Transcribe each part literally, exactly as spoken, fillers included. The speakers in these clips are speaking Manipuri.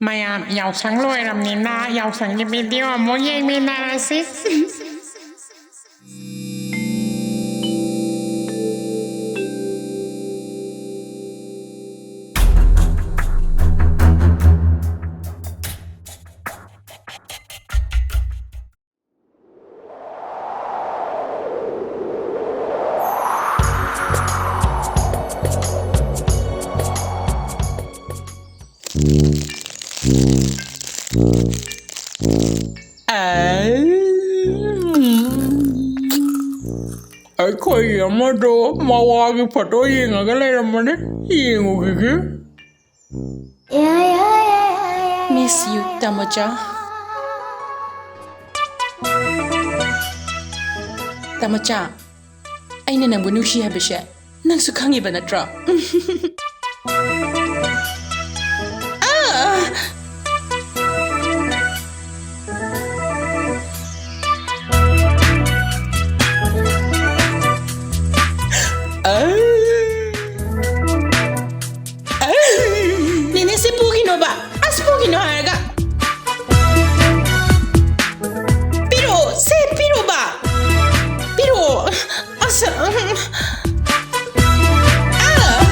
ꯃꯌꯥꯝ, ꯌꯥꯎꯁꯪ ꯂꯣꯏꯔꯝꯅꯤꯅ ꯌꯥꯎꯁꯪꯒꯤ ꯚꯤꯗꯤꯑꯣ ꯑꯃꯨꯛ ꯌꯦꯡꯃꯤꯟꯅꯔꯁꯤ꯫ ꯑꯩꯈꯣꯏꯒꯤ ꯑꯃꯗꯣ ꯃꯋꯥꯒꯤ ꯐꯣꯇꯣ ꯌꯦꯡꯉꯒ ꯂꯩꯔꯝꯕꯅꯦ꯫ ꯌꯦꯡꯉꯨꯈꯤꯒꯦ꯫ Miss you, ꯇꯥꯃꯣꯆꯥ꯫ ꯇꯥꯃꯣꯆꯥ, ꯑꯩꯅ ꯅꯪꯕꯨ ꯅꯨꯡꯁꯤ ꯍꯥꯏꯕꯁꯦ ꯅꯪꯁꯨ ꯈꯪꯉꯤꯕ ꯅꯠꯇ꯭ꯔꯣ? ꯑꯥ! ꯑꯥ! ꯑꯥ! ꯅꯦꯅꯦ, ꯁꯤ ꯄꯨꯈꯤꯅꯣꯕ꯫ ꯑꯁ, ꯄꯨꯈꯤꯅꯣ ꯍꯥꯏꯔꯒ꯫ ꯄꯤꯔꯛꯑꯣ, ꯁꯦ ꯄꯤꯔꯛꯑꯣꯕ꯫ ꯄꯤꯔꯛꯑꯣ꯫ ꯑꯁ, ꯎꯝ꯫ ꯑꯥ!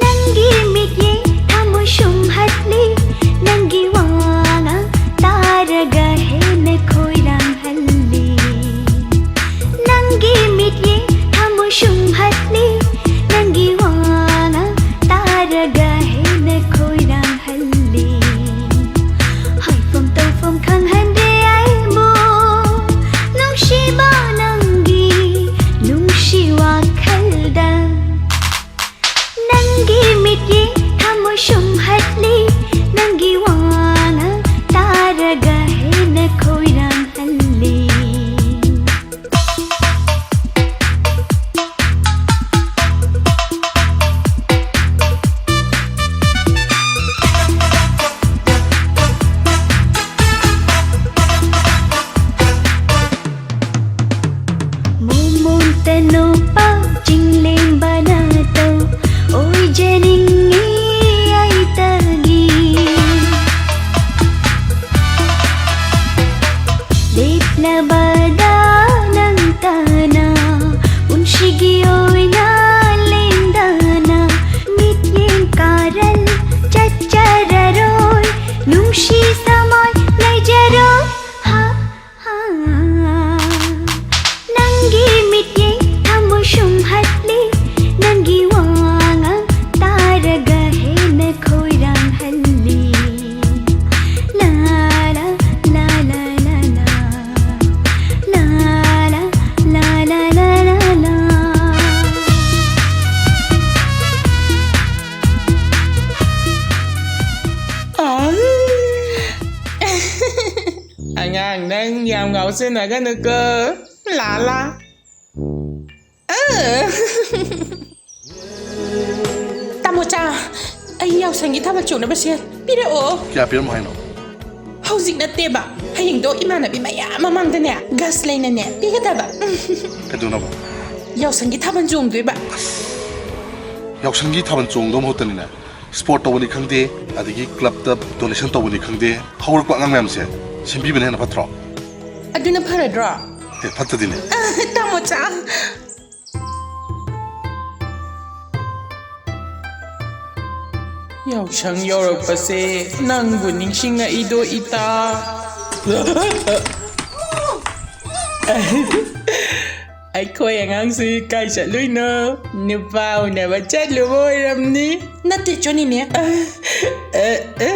ꯅꯪꯒꯤ ꯃꯤꯠꯌꯦꯡ ꯊꯃꯣꯏ ꯁꯨꯝꯍꯠꯂꯤ, ꯅꯪꯒꯤ ꯋꯥꯉꯥꯡ ꯇꯥꯔꯒ ꯍꯦꯟꯅ ꯈꯣꯏꯔꯥꯡꯍꯜꯂꯤ꯫ ꯅꯪꯒꯤ ꯃꯤꯠꯌꯦꯡ ꯊꯃꯣꯏ ꯁꯨꯝꯍꯠꯂꯤ, ꯅꯪꯒꯤ ꯋꯥꯉꯥꯡ ꯇꯥꯔꯒ ꯍꯦꯟꯅ ꯈꯣꯏꯔꯥꯡ ꯅꯪ ꯌꯥꯝ ꯉꯥꯎꯁꯟꯅꯒꯅꯨꯀꯣ, ꯂꯥꯂꯥ꯫ ꯑ꯫ ꯇꯥꯃꯣꯆꯥ, ꯑꯩ ꯌꯥꯎꯁꯪꯒꯤ ꯊꯥꯕꯜ ꯆꯣꯡꯅꯕ ꯁꯦꯜ ꯄꯤꯔꯛꯑꯣ꯫ ꯀꯌꯥ ꯄꯤꯔꯝꯃꯣ ꯍꯥꯏꯅꯣ? ꯍꯧꯖꯤꯛ ꯅꯠꯇꯦꯕ, ꯍꯌꯦꯡꯗꯣ ꯏꯃꯥꯟꯅꯕꯤ ꯃꯌꯥꯝ ꯃꯃꯥꯡꯗꯅꯦ ꯒꯁ ꯂꯩꯅꯅꯦ ꯄꯤꯒꯗꯕ꯫ ꯀꯩꯗꯧꯅꯕ? ꯌꯥꯎꯁꯪꯒꯤ ꯊꯥꯕꯜ ꯆꯣꯡꯗꯣꯏꯕ꯫ ꯌꯥꯎꯁꯪꯒꯤ ꯊꯥꯕꯜ ꯆꯣꯡꯗꯧ ꯃꯍꯨꯠꯇꯅꯤꯅꯦ, ꯁ꯭ꯄꯣꯔꯠ ꯇꯧꯕꯅꯤ ꯈꯪꯗꯦ, ꯑꯗꯒꯤ ꯀ꯭ꯂꯕꯇ ꯗꯣꯅꯦꯁꯟ ꯇꯧꯕꯅꯤ ꯈꯪꯗꯦ, ꯍꯧꯔꯛꯄ ꯑꯉꯥꯡ ꯃꯌꯥꯝꯁꯦ ꯁꯦꯝꯕꯤꯕꯅ ꯍꯦꯟꯅ ꯐꯠꯇ꯭ꯔꯣ? ꯑꯗꯨꯅ ꯐꯔꯗ꯭ꯔꯣ? ꯑꯦ, ꯐꯠꯇꯗꯤꯅꯦ꯫ ꯑ, ꯇꯥꯃꯣꯆꯥ꯫ ꯌꯥꯎꯁꯪ ꯌꯧꯔꯛꯄꯁꯦ ꯅꯪꯕꯨ ꯅꯤꯡꯁꯤꯡꯉꯛꯏꯗꯣ, ꯏꯇꯥ꯫ ꯑꯩꯈꯣꯏ ꯑꯉꯥꯡꯁꯤ ꯀꯥꯏ ꯆꯠꯂꯨꯏꯅꯣ? ꯅꯨꯄꯥ ꯎꯅꯕ ꯆꯠꯂꯨꯕ ꯑꯣꯏꯔꯝꯅꯤ꯫ ꯅꯠꯇꯦ, ꯆꯣꯅꯤꯅꯦ꯫ ꯑ, ꯑ, ꯑ꯫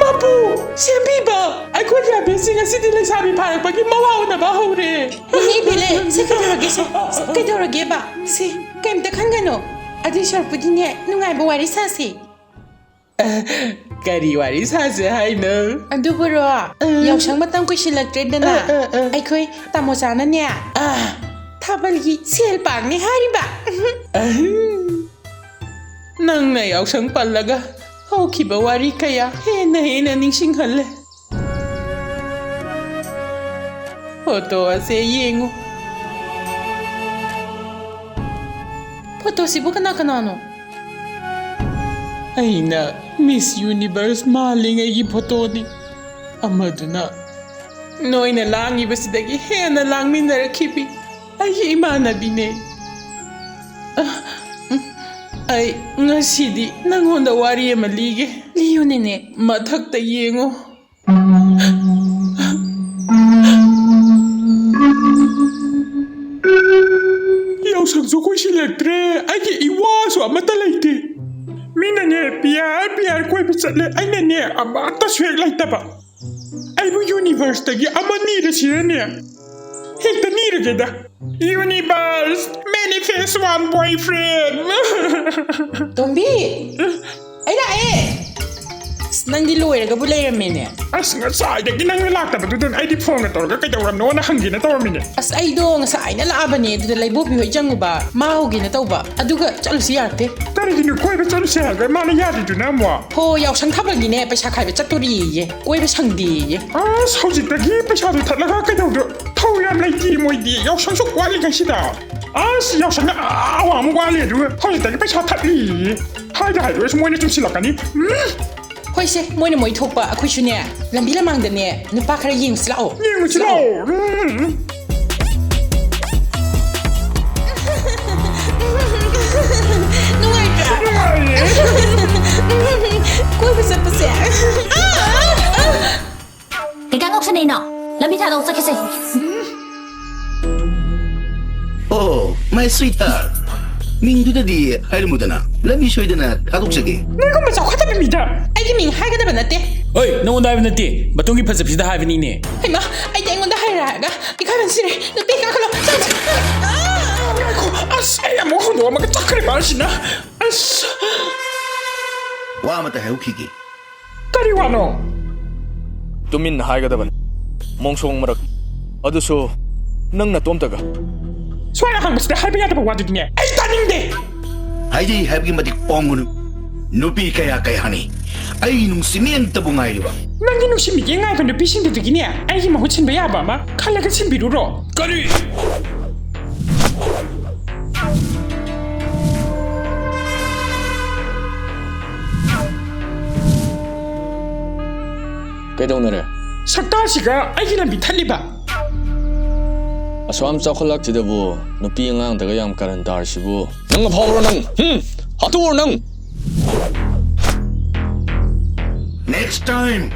ꯃꯄꯨ, ꯁꯦꯝꯕꯤꯕ! ꯑꯩꯈꯣꯏ ꯔꯥꯕꯤꯁꯤ ꯉꯁꯤꯗꯤ ꯂꯩꯁꯥꯕꯤ ꯐꯥꯔꯛꯄꯒꯤ ꯃꯋꯥ ꯎꯅꯕ ꯍꯧꯔꯦ꯫ ꯏꯅꯦ ꯏꯕꯦꯂꯦ, ꯁꯤ ꯀꯩꯗꯧꯔꯒꯦ ꯁꯤ? ꯀꯩꯗꯧꯔꯒꯦꯕ? ꯁꯤ ꯀꯩꯝꯇ ꯈꯟꯒꯅꯨ꯫ ꯑꯗꯨꯏ ꯁꯔꯨꯛꯄꯨꯗꯤꯅꯦ, ꯅꯨꯡꯉꯥꯏꯕ ꯋꯥꯔꯤ ꯁꯥꯁꯤ꯫ ꯀꯔꯤ ꯋꯥꯔꯤ ꯁꯥꯁꯦ ꯍꯥꯏꯅꯣ? ꯑꯗꯨꯕꯨꯔꯣ, ꯎꯝ꯫ ꯌꯥꯎꯁꯪ ꯃꯇꯝ ꯀꯨꯏꯁꯤꯜꯂꯛꯇ꯭ꯔꯦꯗꯅ, ꯑ, ꯑ, ꯑ꯫ ꯑꯩꯈꯣꯏ ꯇꯥꯃꯣ ꯆꯥꯅꯅꯦ, ꯑ꯫ ꯊꯥꯕꯜꯒꯤ ꯁꯦꯜ ꯄꯥꯡꯅꯤ ꯍꯥꯏꯔꯤꯕ꯫ ꯑꯍꯝ꯫ ꯅꯪꯅ ꯌꯥꯎꯁꯪ ꯄꯜꯂꯒ ꯍꯧꯈꯤꯕ ꯋꯥꯔꯤ ꯀꯌꯥ ꯍꯦꯟꯅ ꯍꯦꯟꯅ ꯅꯤꯡꯁꯤꯡꯍꯜꯂꯦ꯫ ꯐꯣꯇꯣ ꯑꯁꯦ ꯌꯦꯡꯉꯨ꯫ ꯐꯣꯇꯣꯁꯤꯕꯨ ꯀꯅꯥ ꯀꯅꯥꯅꯣ? ꯑꯩꯅ ꯃꯤꯁ ꯌꯨꯅꯤꯚꯔꯁ ꯃꯥꯜꯂꯤꯉꯩꯒꯤ ꯐꯣꯇꯣꯅꯤ꯫ ꯑꯃꯗꯨꯅ ꯅꯣꯏꯅ ꯂꯥꯡꯉꯤꯕꯁꯤꯗꯒꯤ ꯍꯦꯟꯅ ꯂꯥꯡꯃꯤꯟꯅꯔꯛꯈꯤꯕꯤ ꯑꯩꯒꯤ ꯏꯃꯥꯟꯅꯕꯤꯅꯦ꯫ ꯑ, ꯎꯝ, ꯑꯩ ꯉꯁꯤꯗꯤ ꯅꯪꯉꯣꯟꯗ ꯋꯥꯔꯤ ꯑꯃ ꯂꯤꯒꯦ꯫ ꯂꯤꯌꯨꯅꯦꯅꯦ꯫ ꯃꯊꯛꯇ ꯌꯦꯡꯉꯣ꯫ ꯌꯥꯎꯁꯪꯁꯨ ꯀꯨꯏꯁꯤꯜꯂꯛꯇ꯭ꯔꯦ, ꯑꯩꯒꯤ ꯏꯋꯥꯁꯨ ꯑꯃꯠꯇ ꯂꯩꯇꯦ꯫ ꯃꯤꯅꯅꯦ ꯄꯤꯌꯥꯔ ꯄꯤꯌꯥꯔ ꯀꯣꯏꯕ ꯆꯠꯂꯦ, ꯑꯩꯅꯅꯦ ꯑꯃꯠꯇꯁꯨ ꯍꯦꯛ ꯂꯩꯇꯕ꯫ ꯑꯩꯕꯨ ꯌꯨꯅꯤꯚꯔꯁꯇꯒꯤ ꯑꯃ ꯅꯤꯔꯁꯤꯔꯅꯦ? ꯍꯦꯛꯇ ꯅꯤꯔꯒꯦꯗ꯫ Universe, manifest one boyfriend. ꯇꯣꯝꯕꯤ, ꯑꯩ ꯂꯥꯛꯑꯦ꯫ ꯑꯁ, ꯅꯪꯗꯤ ꯂꯣꯏꯔꯒꯕꯨ ꯂꯩꯔꯝꯃꯦꯅꯦ꯫ ꯑꯁ, ꯉꯁꯥꯏꯗꯒꯤ ꯅꯪꯅ ꯂꯥꯛꯇꯕꯗꯨꯗ ꯑꯩꯗꯤ ꯐꯣꯟꯒ ꯇꯧꯔꯒ ꯀꯩꯗꯧꯔꯝꯅꯣꯅ ꯍꯪꯒꯦꯅ ꯇꯧꯔꯝꯃꯤꯅꯦ꯫ ꯑꯁ, ꯑꯩꯗꯣ ꯉꯁꯥꯏꯅ ꯂꯥꯛꯑꯕꯅꯦ, ꯑꯗꯨꯗ ꯂꯩꯕꯣꯛꯄꯤ ꯍꯣꯏ ꯆꯪꯉꯨꯕ, ꯃꯥ ꯍꯧꯒꯦꯅ ꯇꯧꯕ, ꯑꯗꯨꯒ ꯆꯠꯂꯨꯁꯤ ꯌꯥꯔꯛꯇꯦ꯫ ꯀꯔꯤꯒꯤꯅꯣ ꯀꯣꯏꯕ ꯆꯠꯂꯨꯁꯦ ꯍꯥꯏꯔꯒ ꯃꯥꯅ ꯌꯥꯗ꯭ꯔꯤꯗꯨꯅ ꯑꯃꯨꯛ? ꯍꯣ, ꯌꯥꯎꯁꯪ ꯊꯥꯕꯜꯒꯤꯅꯦ, ꯄꯩꯁꯥ ꯈꯥꯏꯕ ꯆꯠꯇꯣꯔꯤꯌꯦ, ꯀꯣꯏꯕ ꯁꯪꯗꯦꯌꯦ꯫ ꯑꯁ, ꯍꯧꯖꯤꯛꯇꯒꯤ ꯄꯩꯁꯥꯗꯣ ꯊꯠꯂꯒ ꯀꯩꯗꯧꯗꯣ? ꯊꯧ ꯌꯥꯝ ꯂꯩꯇꯦ ꯃꯣꯏꯗꯤ, ꯌꯥꯎꯁꯪꯁꯨ ꯋꯥꯠꯂꯤꯉꯩꯁꯤꯗ꯫ ꯑꯁ, ꯌꯥꯎꯁꯪꯅ ꯑꯥ ꯋꯥ ꯑꯃ ꯋꯥꯠꯂꯤ, ꯑꯗꯨꯒ ꯍꯧꯖꯤꯛꯇꯒꯤ ꯄꯩꯁꯥ ꯊꯠꯂꯤꯌꯦ꯫ ꯍꯥꯏꯗ ꯍꯥꯏꯔꯨꯔꯁꯨ ꯃꯣꯏꯅ ꯆꯨꯝꯁꯤꯜꯂꯛꯀꯅꯤ꯫ ꯎꯝ꯫ ꯍꯣꯏꯁꯦ, ꯃꯣꯏꯅ ꯃꯣꯏ ꯊꯣꯛꯄ, ꯑꯩꯈꯣꯏꯁꯨꯅꯦ, ꯂꯝꯕꯤ ꯂꯃꯥꯡꯗꯅꯦ, ꯅꯨꯄꯥ ꯈꯔ ꯌꯦꯡꯉꯨꯁꯤ ꯂꯥꯛꯑꯣ꯫ ꯌꯦꯡꯉꯨꯁꯤ ꯂꯥꯛꯑꯣ꯫ ꯎꯝ꯫ ꯅꯨꯡꯉꯥꯏꯇ꯭ꯔꯥ? ꯅꯨꯡꯉꯥꯏꯌꯦ꯫ ꯀꯣꯏꯕ ꯆꯠꯄꯁꯦ꯫ ꯀꯩꯀꯥ ꯅꯣꯛꯁꯟꯅꯩꯅꯣ? ꯂꯝꯕꯤ ꯊꯥꯗꯣꯛ ꯆꯠꯈꯤꯁꯦ꯫ Oh, my sweetheart. ꯃꯤꯡꯗꯨꯗꯗꯤ ꯍꯥꯏꯔꯝꯃꯨꯗꯅ, ꯂꯝꯕꯤ ꯁꯣꯏꯗꯅ ꯊꯥꯗꯣꯛꯆꯒꯦ꯫ ꯅꯣꯏꯒꯨꯝꯕ ꯆꯥꯎꯈꯠꯇꯕ ꯃꯤꯗ ꯑꯩꯒꯤ ꯃꯤꯡ ꯍꯥꯏꯒꯗꯕ ꯅꯠꯇꯦ꯫ ꯍꯣꯏ, ꯅꯉꯣꯟꯗ ꯍꯥꯏꯕ ꯅꯠꯇꯦ, ꯃꯇꯨꯡꯒꯤ ꯐꯖꯕꯁꯤꯗ ꯍꯥꯏꯕꯅꯤꯅꯦ꯫ ꯍꯩꯃꯥ, ꯑꯩꯗꯤ ꯑꯩꯉꯣꯟꯗ ꯍꯥꯏꯔꯦ ꯍꯥꯏꯔꯒ ꯏꯀꯥꯏꯕꯅ ꯁꯤꯔꯦ꯫ ꯅꯨꯄꯤ ꯀꯥꯈꯠꯂꯣ, ꯆꯠꯂꯁꯤ꯫ ꯉꯥꯏꯈꯣ, ꯑꯁ, ꯑꯩ ꯑꯃꯨꯛ ꯍꯧꯗꯣꯛꯑꯝꯃꯒ ꯆꯠꯈ꯭ꯔꯦ ꯃꯥꯁꯤꯅ꯫ ꯑꯁ꯫ ꯋꯥ ꯑꯃꯇ ꯍꯥꯏꯍꯧꯈꯤꯒꯦ꯫ ꯀꯔꯤ ꯋꯥꯅꯣ? ꯇꯨꯃꯤꯟꯅ ꯍꯥꯏꯒꯗꯕꯅꯤ꯫ ꯃꯣꯡꯁꯣꯡ ꯃꯔꯛ ꯑꯗꯨꯁꯨ ꯅꯪ ꯅꯇꯣꯝꯇꯒ꯫ ꯁꯨꯃꯥꯏꯅ ꯍꯪꯕꯁꯤꯗ ꯍꯥꯏꯕ ꯌꯥꯗꯕ ꯋꯥꯗꯨꯗꯤꯅꯦ ꯑꯩ ꯇꯥꯅꯤꯡꯗꯦ꯫ ꯍꯥꯏꯖꯩ ꯍꯥꯏꯕꯒꯤ ꯃꯇꯤꯛ ꯄꯣꯡꯒꯅꯨ꯫ ꯅꯨꯄꯤ ꯀꯌꯥ ꯀꯌꯥꯅꯤ ꯑꯩ ꯅꯨꯡꯁꯤꯃꯤꯠꯇꯕꯨ ꯉꯥꯏꯔꯤꯕ꯫ ꯅꯪꯒꯤ ꯅꯨꯡꯁꯤꯃꯤꯠ ꯉꯥꯏꯕ ꯅꯨꯄꯤꯁꯤꯡꯗꯨꯗꯒꯤꯅꯦ ꯑꯩꯒꯤ ꯃꯍꯨꯠ ꯁꯤꯟꯕ ꯌꯥꯕ ꯑꯃ ꯈꯜꯂꯒ ꯁꯤꯟꯕꯤꯔꯨꯔꯣ꯫ ꯀꯔꯤ? ꯀꯩꯗꯧꯅꯔꯦ? ꯁꯛꯇꯥꯁꯤꯒ ꯑꯩꯒꯤ ꯂꯝꯕꯤ ꯊꯠꯂꯤꯕ꯫ ꯑꯁꯨꯛ ꯌꯥꯝ ꯆꯥꯎꯈꯠꯂꯛꯇ꯭ꯔꯤꯗꯕꯨ ꯅꯨꯄꯤ ꯑꯉꯥꯡꯗꯒ ꯌꯥꯝ ꯀꯔꯟ ꯇꯥꯔꯤꯁꯤꯕꯨ꯫ ꯅꯪ ꯑꯐꯥꯎꯕ꯭ꯔꯣ ꯅꯪ? ꯍꯨꯝ? ꯍꯥꯠꯇꯣꯛꯎꯔꯣ ꯅꯪ? Next time,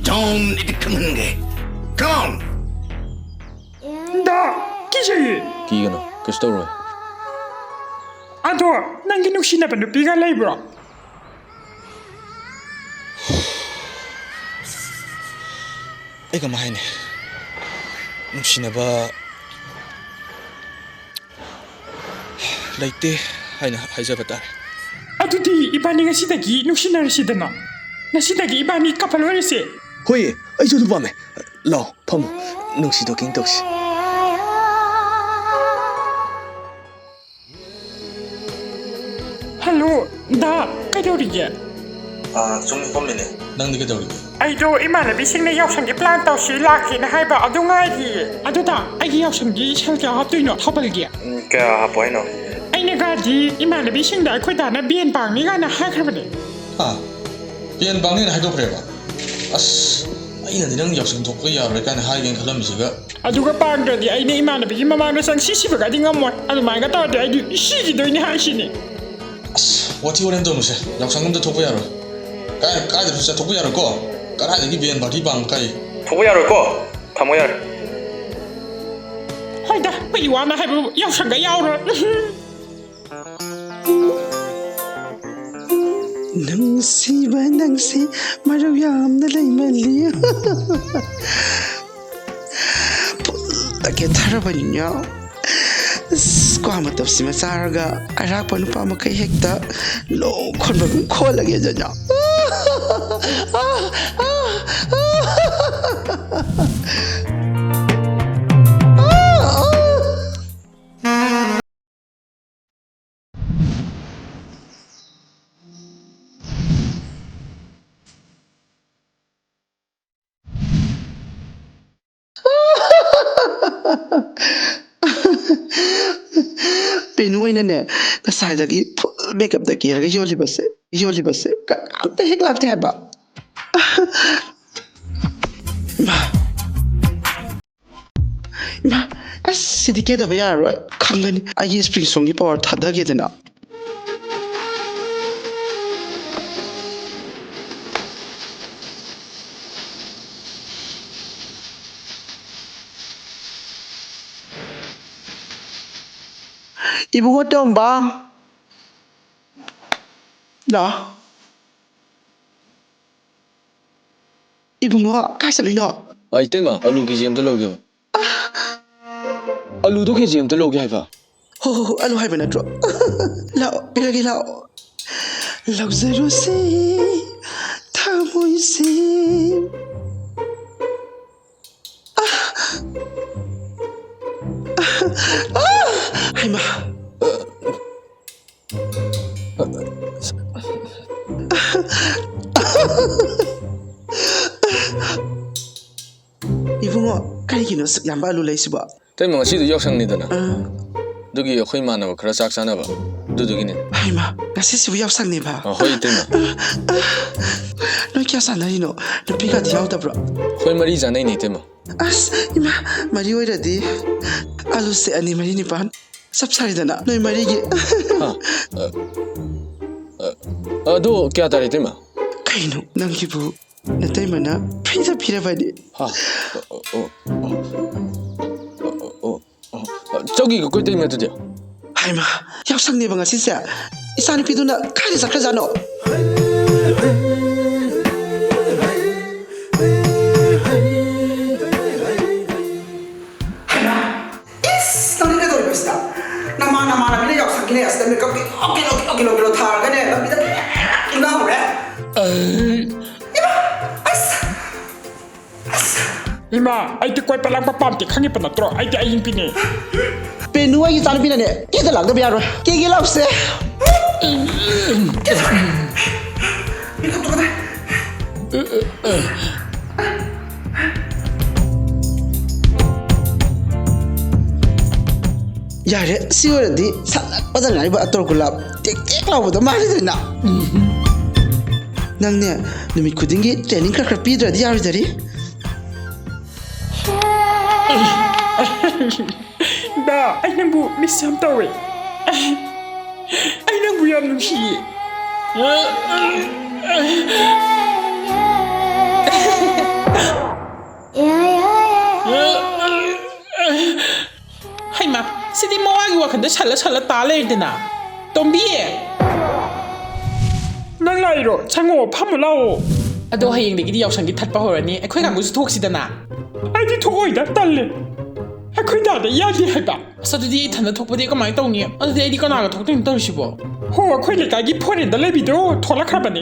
don't it ꯈꯪꯍꯟꯒꯦ꯫ Come on! ꯗꯥ, ꯀꯤꯖꯩꯌꯦ꯫ ꯀꯤꯒꯅꯨ, ꯀꯩꯁꯨ ꯇꯧꯔꯣꯏ꯫ ꯑꯗꯣ, ꯅꯪꯒꯤ ꯅꯨꯡꯁꯤꯅꯕ ꯅꯨꯄꯤꯒ ꯂꯩꯕ꯭ꯔꯣ? ꯑꯩ ꯀꯃꯥꯏ ꯍꯥꯏꯅꯤ? ꯅꯨꯡꯁꯤꯅꯕ ꯂꯩꯇꯦ ꯍꯥꯏꯅ ꯍꯥꯏꯖꯕ ꯇꯥꯔꯦ꯫ ꯑꯗꯨꯗꯤ ꯏꯕꯥꯅꯤ ꯉꯁꯤꯗꯒꯤ ꯅꯨꯡꯁꯤꯅꯔꯁꯤꯗꯅ꯫ ꯉꯁꯤꯗꯒꯤ ꯏꯕꯥꯅꯤ ꯀꯄꯜ ꯑꯣꯏꯔꯁꯦ꯫ ꯍꯣꯏ, ꯑꯩꯁꯨ ꯑꯗꯨ ꯄꯥꯝꯃꯦ꯫ ꯂꯥꯛꯑꯣ, ꯐꯝꯃꯣ꯫ ꯅꯨꯡꯁꯤ ꯇꯣꯀꯤꯡ ꯇꯧꯁꯤ꯫ ꯍꯜꯂꯣ, ꯗꯥ, ꯀꯩꯗꯧꯔꯤꯒꯦ? ꯑꯥ, ꯁꯨꯝ ꯐꯝꯃꯤꯅꯦ꯫ ꯅꯪꯗꯤ ꯀꯩꯗꯧꯔꯤꯒꯦ? ꯑꯩꯗꯣ ꯏꯃꯥꯟꯅꯕꯤꯁꯤꯡꯅ ꯌꯥꯎꯁꯪꯒꯤ ꯄ꯭ꯂꯥꯟ ꯇꯧꯁꯤ ꯂꯥꯛꯀꯦꯅ ꯍꯥꯏꯕ, ꯑꯗꯨ ꯉꯥꯏꯔꯤꯌꯦ꯫ ꯑꯗꯨ ꯗꯥ, ꯑꯩꯒꯤ ꯌꯥꯎꯁꯪꯒꯤ ꯁꯦꯜ ꯀꯌꯥ ꯍꯥꯞꯇꯣꯏꯅꯣ ꯊꯧꯕꯜꯒꯤ? ꯎꯝ, ꯀꯌꯥ ꯍꯥꯞꯄꯣ ꯍꯥꯏꯅꯣ? ꯑꯩꯅ ꯒꯥꯗꯤ ꯏꯃꯥꯟꯅꯕꯤꯁꯤꯡꯗ ꯑꯩꯈꯣꯏ ꯗꯥꯅ ꯚꯦꯟ ꯄꯥꯡꯅꯤ ꯀꯥꯏꯅ ꯍꯥꯏꯈ꯭ꯔꯕꯅꯦ꯫ ꯍꯥ? ꯚꯦꯟ ꯄꯥꯡꯅꯤꯅ ꯍꯥꯏꯗꯣꯛꯈ꯭ꯔꯦꯕ? ꯑꯁ, ꯑꯩꯅꯗꯤ ꯅꯪ ꯌꯥꯎꯁꯪ ꯊꯣꯛꯄ ꯌꯥꯔꯣꯏ ꯀꯥꯏꯅ ꯍꯥꯏꯒꯦꯅ ꯈꯜꯂꯝꯃꯤꯁꯤꯒ꯫ ꯑꯗꯨꯒ ꯄꯥꯡꯗ꯭ꯔꯗꯤ ꯑꯩꯅ ꯏꯃꯥꯟꯅꯕꯤꯒꯤ ꯃꯃꯥꯡꯗ ꯆꯪꯁꯤ ꯁꯤꯕꯒꯗꯤ ꯉꯝꯃꯣꯏ꯫ ꯑꯗꯨꯃꯥꯏꯅ ꯇꯧꯔꯗꯤ ꯑꯩꯗꯤ ꯁꯤꯈꯤꯗꯣꯏꯅꯤ ꯍꯥꯏꯁꯤꯅꯤ꯫ ꯑꯁ, ꯋꯥꯊꯤ ꯋꯥꯔꯦꯝ ꯇꯧꯅꯨꯁꯦ꯫ ꯌꯥꯎꯁꯪ ꯑꯝꯇ ꯊꯣꯛꯄ ꯌꯥꯔꯣꯏ꯫ ꯀꯥꯏ, ꯀꯥꯏꯗꯁꯨ ꯆꯠꯊꯣꯛꯄ ꯌꯥꯔꯣꯏꯀꯣ꯫ ꯀꯗꯥꯏꯗꯒꯤ ꯚꯦꯟ ꯄꯥꯔꯇꯤ ꯄꯥꯡꯕ ꯀꯥꯏ? ꯊꯣꯛꯄ ꯌꯥꯔꯣꯏꯀꯣ꯫ ꯊꯝꯃꯣ ꯌꯥꯔꯦ꯫ ꯍꯣꯏꯗ, ꯑꯩꯈꯣꯏꯒꯤ ꯋꯥꯅ ꯍꯥꯏꯕꯕꯨ ꯌꯥꯎꯁꯪꯒ ꯌꯥꯎꯔꯣꯏ꯫ ꯅꯨꯡꯁꯤꯕ ꯅꯪꯁꯤ ꯃꯔꯧ ꯌꯥꯝꯅ ꯂꯩꯃꯜꯂꯤ꯫ ꯐꯨꯜꯗ ꯀꯦꯊꯔꯕꯅꯤꯅ꯫ ꯑꯁ, ꯀ꯭ꯋꯥ ꯃꯇꯞꯁꯤꯃ ꯆꯥꯔꯒ ꯑꯔꯥꯛꯄ ꯅꯨꯄꯥ ꯃꯈꯩ ꯍꯦꯛꯇ ꯂꯣꯛ ꯈꯣꯟꯕ ꯈꯣꯜꯂꯒꯦꯗꯅ꯫ ꯄꯦꯅꯨ ꯑꯣꯏꯅꯅꯦ, ꯉꯁꯥꯏꯗꯒꯤ ꯐꯨꯜ ꯃꯦꯀꯞꯇ ꯀꯦꯔꯒ ꯌꯣꯜꯂꯤꯕꯁꯦ, ꯌꯣꯜꯂꯤꯕꯁꯦ ꯀꯅꯥꯝꯇ ꯍꯦꯛ ꯂꯥꯛꯇꯦ ꯍꯥꯏꯕ꯫ ꯏꯃꯥ꯫ ꯏꯃꯥ, ꯑꯁ, ꯁꯤꯗꯤ ꯀꯦꯗꯕ ꯌꯥꯔꯔꯣꯏ꯫ ꯈꯪꯒꯅꯤ꯫ ꯑꯩꯒꯤ ꯁ꯭ꯄ꯭ꯔꯤꯡ ꯁꯣꯝꯒꯤ ꯄꯋꯥꯔ ꯊꯥꯗꯒꯦꯗꯅ꯫ ꯏꯕꯨꯡꯉꯣ ꯇꯣꯝꯕ, ꯂꯥꯛꯑꯣ꯫ ꯏꯕꯨꯡꯉꯣ, ꯀꯥꯏ ꯆꯠꯂꯨꯏꯅꯣ? ꯑ, ꯏꯇꯩꯃ, ꯑꯂꯨ ꯀꯦꯖꯤ ꯑꯝꯇ ꯂꯧꯒꯦꯕ꯫ ꯑꯂꯨꯗꯣ ꯀꯦꯖꯤ ꯑꯝꯇ ꯂꯧꯒꯦ ꯍꯥꯏꯕ꯫ ꯍꯣ, ꯍꯣ, ꯍꯣ, ꯑꯂꯨ ꯍꯥꯏꯕ ꯅꯠꯇ꯭ꯔꯣ? ꯂꯥꯛꯑꯣ, ꯄꯤꯔꯒꯦ, ꯂꯥꯛꯑꯣ꯫ ꯂꯧꯖꯔꯨꯁꯤ, ꯊꯃꯣꯏꯁꯤ꯫ ꯍꯩꯃꯥ꯫ ꯏꯕꯨꯡꯉꯣ, ꯀꯔꯤꯒꯤꯅꯣ ꯑꯁꯨꯛ ꯌꯥꯝꯕ ꯑꯂꯨ ꯂꯩꯁꯤꯕꯣ? ꯏꯇꯩꯃ, ꯉꯁꯤꯗꯣ ꯌꯥꯎꯁꯪꯅꯤꯗꯅ꯫ ꯑꯥ꯫ ꯑꯗꯨꯒꯤ ꯑꯩꯈꯣꯏ ꯏꯃꯥꯟꯅꯕ ꯈꯔ ꯆꯥꯛ ꯆꯥꯅꯕ꯫ ꯑꯗꯨꯗꯨꯒꯤꯅꯦ꯫ ꯍꯩꯃꯥ, ꯉꯁꯤꯁꯤꯕꯨ ꯌꯥꯎꯁꯪꯅꯦꯕ? ꯑ, ꯍꯣꯏ, ꯏꯇꯩꯃ꯫ ꯅꯣꯏ ꯀꯌꯥ ꯆꯥꯅꯔꯤꯅꯣ? ꯅꯨꯄꯤꯒꯗꯤ ꯌꯥꯎꯗꯕ꯭ꯔꯣ? ꯑꯩꯈꯣꯏ ꯃꯔꯤ ꯆꯥꯅꯩꯅꯦ, ꯏꯇꯩꯃ꯫ ꯑꯁ, ꯏꯃꯥ, ꯃꯔꯤ ꯑꯣꯏꯔꯗꯤ ꯑꯂꯨꯁꯦ ꯑꯅꯤ, ꯃꯔꯤ, ꯅꯤꯄꯥꯟ꯫ ꯆꯞ ꯆꯥꯔꯦꯗꯅ, ꯅꯣꯏ ꯃꯔꯤꯒꯤ꯫ ꯍꯥ? ꯑ, ꯑ, ꯑꯗꯣ ꯀꯌꯥ ꯇꯥꯔꯦ, ꯏꯇꯩꯃ? ꯀꯩꯅꯣ, ꯅꯪꯒꯤꯕꯨ ꯅꯇꯩꯃꯅ ꯐ꯭ꯔꯤꯗ ꯄꯤꯔꯕꯅꯤ? ꯍꯥ? ꯑꯣ, ꯑꯣ, ꯑꯣ, ꯑꯣ, ꯑꯣ, ꯑꯣ, ꯑꯣ, ꯆꯧꯒꯤ ꯀꯣꯏ ꯇꯩꯃ ꯑꯗꯨꯗꯤ꯫ ꯍꯥꯏꯃ, ꯌꯥꯎꯁꯪꯅꯦꯕ ꯉꯁꯤꯁꯦ꯫ ꯏꯆꯥꯅꯨꯄꯤꯗꯨꯅ ꯀꯥꯏꯗ ꯆꯠꯈ꯭ꯔꯖꯥꯠꯅꯣ? ꯍꯥꯏꯃ, ꯏꯁ, ꯅꯪꯗꯤ ꯀꯩꯗꯧꯔꯤꯕ ꯁꯤꯗ? ꯅꯃꯥꯟ ꯅꯃꯥꯟꯅꯕꯤꯅ ꯌꯥꯎꯁꯪꯒꯤꯅꯦ ꯑꯁꯤꯗ makeup kilo, kilo, kilo, kilo, kilo ꯊꯥꯔꯒꯅꯦ ꯂꯝꯕꯤꯗ ꯏꯟꯅꯍꯧꯔꯦ꯫ ꯑꯩ ꯏꯃꯥ, ꯑꯁ! ꯏꯃꯥ, ꯑꯩꯗꯤ ꯀꯣꯏꯕ ꯂꯥꯡꯕ ꯄꯥꯝꯗꯦ, ꯈꯪꯉꯤꯕ ꯅꯠꯇ꯭ꯔꯣ? ꯑꯩꯗꯤ ꯑꯌꯤꯡꯕꯤꯅꯦ꯫ ꯄꯦꯅꯨ, ꯑꯩꯒꯤ ꯏꯆꯥꯅꯨꯄꯤꯅꯅꯦ ꯀꯦꯗ ꯂꯥꯡꯗꯕ ꯌꯥꯔꯣꯏ꯫ ꯀꯦꯒꯦ ꯂꯥꯎꯁꯦ꯫ ꯃꯦꯀꯞ ꯇꯧꯒꯗ꯭ꯔꯥ? ꯌꯥꯔꯦ, ꯁꯤ ꯑꯣꯏꯔꯗꯤ ꯁꯥꯠꯂꯛꯄꯗ ꯉꯥꯏꯔꯤꯕ ꯑꯇꯔ ꯒꯨꯂꯥꯞ ꯇꯦꯛ ꯇꯦꯛ ꯂꯥꯎꯕꯗꯣ ꯃꯥꯜꯂꯤꯗꯅ꯫ ꯅꯪꯅꯦ, ꯅꯨꯃꯤꯠ ꯈꯨꯗꯤꯡꯒꯤ training ꯈꯔ ꯈꯔ ꯄꯤꯗ꯭ꯔꯗꯤ ꯌꯥꯔꯣꯏꯗꯔꯤ꯫ ꯗꯥ, ꯑꯩ ꯅꯪꯕꯨ miss ꯌꯥꯝ ꯇꯧꯋꯦ꯫ ꯑꯩ ꯅꯪꯕꯨ ꯌꯥꯝ ꯅꯨꯡꯁꯤꯌꯦ꯫ ꯍꯩꯃꯥ, ꯁꯤꯗꯤ ꯃꯋꯥꯒꯤ ꯋꯥꯈꯜꯗ ꯁꯜꯂ ꯁꯜꯂ ꯇꯥ ꯂꯩꯔꯗꯅ꯫ ꯇꯣꯝꯕꯤ! ꯅꯪ ꯂꯥꯛꯏꯔꯣ? ꯆꯪꯉꯛꯑꯣ, ꯐꯝꯃꯨ ꯂꯥꯛꯑꯣ꯫ ꯑꯗꯣ ꯍꯌꯦꯡꯗꯒꯤꯗꯤ ꯌꯥꯎꯁꯪꯒꯤ ꯊꯠꯄ ꯍꯧꯔꯅꯤ꯫ ꯑꯩꯈꯣꯏ ꯀꯥꯡꯕꯨꯁꯨ ꯊꯣꯛꯁꯤꯗꯅ꯫ ꯑꯩꯗꯤ ꯊꯣꯛꯑꯣꯏꯗ, ꯇꯜꯂꯦ꯫ ꯑꯩꯈꯣꯏ ꯗꯥꯗ ꯌꯥꯗꯦ ꯍꯥꯏꯕ꯫ ꯑꯁ, ꯑꯗꯨꯗꯤ ꯑꯩ ꯏꯊꯟꯗ ꯊꯣꯛꯄꯗꯤ ꯀꯃꯥꯏꯅ ꯇꯧꯅꯤ? ꯑꯗꯨꯗꯤ ꯑꯩꯗꯤ ꯀꯅꯥꯒ ꯊꯣꯛꯇꯣꯏꯅꯣ ꯇꯧꯔꯤꯁꯤꯕꯣ? ꯍꯣ, ꯑꯩꯈꯣꯏ ꯂꯩꯀꯥꯏꯒꯤ foreign ꯗ ꯂꯩꯕꯤꯗꯣ ꯊꯣꯛꯂꯛꯈ꯭ꯔꯕꯅꯤ꯫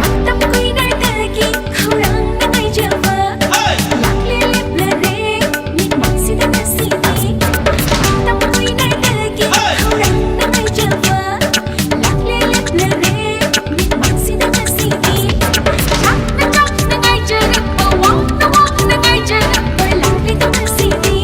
ꯃꯇꯝ ꯀꯨꯏꯅꯗꯒꯤ ꯈꯧꯔꯥꯡꯅ ꯉꯥꯏꯖꯕ ꯂꯥꯛꯂꯦ ꯂꯦꯞꯂꯔꯦ ꯃꯤꯠꯃꯛꯁꯤꯗ ꯉꯁꯤꯗꯤ꯫ ꯃꯇꯝ ꯀꯨꯏꯅꯗꯒꯤ ꯈꯧꯔꯥꯡꯅ ꯉꯥꯏꯖꯕ ꯂꯥꯛꯂꯦ ꯂꯦꯞꯂꯔꯦ ꯃꯤꯠꯃꯛꯁꯤꯗ ꯉꯁꯤꯗꯤ꯫ ꯆꯥꯛꯅ ꯆꯥꯛꯅ ꯉꯥꯏꯖꯔꯛꯄ ꯋꯥꯅ ꯋꯥꯅ ꯉꯥꯏꯖꯔꯛꯄ ꯂꯥꯛꯂꯦꯗꯣ ꯉꯁꯤꯗꯤ꯫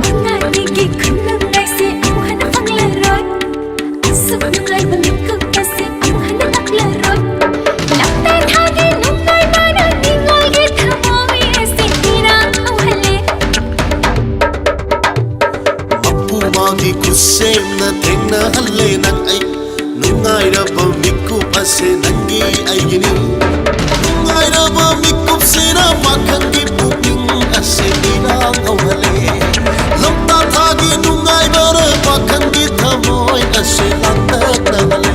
ꯅꯨꯡꯉꯥꯏꯕꯒꯤ ꯈꯨꯅꯨꯡꯉꯥꯏꯁꯦ ꯑꯃꯨꯛ ꯍꯟꯅ ꯐꯪꯂꯔꯣꯏ꯫ ꯑꯁꯨꯛ ꯅꯨꯡꯉꯥꯏꯕ ꯃꯤꯀꯨꯞ ꯑꯁꯤ ꯑꯃꯨꯛ ꯍꯟꯅ ꯂꯥꯛꯂꯔꯣꯏ꯫ ꯂꯝꯇꯥ ꯊꯥꯒꯤ ꯅꯨꯡꯉꯥꯏꯕꯅ ꯅꯤꯡꯉꯣꯜꯒꯤ ꯊꯃꯣꯏ ꯑꯁꯤ ꯏꯔꯥꯡ ꯍꯧꯍꯜꯂꯦ꯫ ꯃꯄꯨ ꯃꯥꯒꯤ ꯈꯨꯠꯁꯦꯝꯅ ꯊꯦꯡꯅꯍꯜꯂꯦ ꯅꯪ ꯑꯩ꯫ ꯅꯨꯡꯉꯥꯏꯔꯕ ꯃꯤꯀꯨꯞ ꯑꯁꯦ ꯅꯪꯒꯤ ꯑꯩꯒꯤꯅꯤ꯫ ꯅꯨꯡꯉꯥꯏꯔꯕ ꯃꯤꯀꯨꯞꯁꯤꯅ ꯄꯥꯈꯪꯒꯤ ꯄꯨꯛꯅꯤꯡ ꯑꯁꯦ ꯏꯔꯥꯡ ꯍꯧꯍꯜꯂꯦ꯫ ꯂꯝꯇꯥ ꯊꯥꯒꯤ ꯅꯨꯡꯉꯥꯏꯕꯅ ꯄꯥꯈꯪꯒꯤ ꯊꯃꯣꯏ ꯑꯁꯦ ꯂꯥꯡꯇꯛꯅꯍꯜꯂꯦ꯫